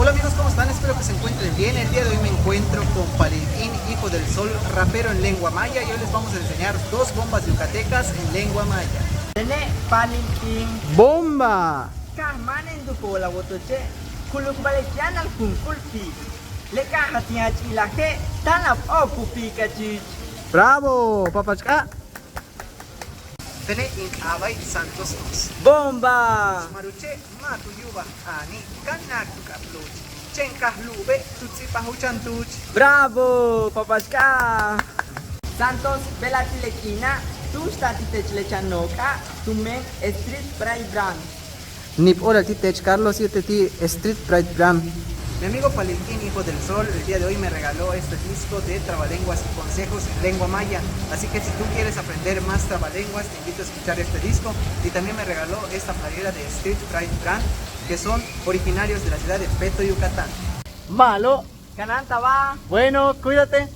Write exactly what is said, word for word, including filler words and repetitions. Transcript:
Hola amigos, ¿cómo están? Espero que se encuentren bien. El día de hoy me encuentro con Palilquín, hijo del sol, rapero en lengua maya, y hoy les vamos a enseñar dos bombas yucatecas en lengua maya. Tene' Palilquín. ¡Bomba! Ka máan in tu pool a wotoche', ku lukbal yáanal kun k'ulpik. Le ka'aj a ti'achilaje' táan a p'o'ok u piikachich. ¡Bravo! Papach k'a'. Tene' in k'aaba' Santos Cruz. ¡Bomba! Maruche' ma' tu yu'ubaj ani' ka náak tu k'ab lu'uch, chéen ka lu'ube' tu ts'ibaj u chan tuuch. ¡Bravo! Papach k'a'. Santos, bejla'e' ti' le k'iina' tu'ux taal ti' teech le chan nook'a' tumen Street Pride Brand. Níib óolal ti' teech Carlos, yéetel ti' Street Pride Brand. Mi amigo Palilquín, hijo del sol, el día de hoy me regaló este disco de Trabalenguas y consejos en lengua maya. Así que si tú quieres aprender más trabalenguas, te invito a escuchar este disco. Y también me regaló esta playera de Street Pride Brand, que son originarios de la ciudad de Peto, Yucatán. Malo. Kanáantaba. Bueno, cuídate.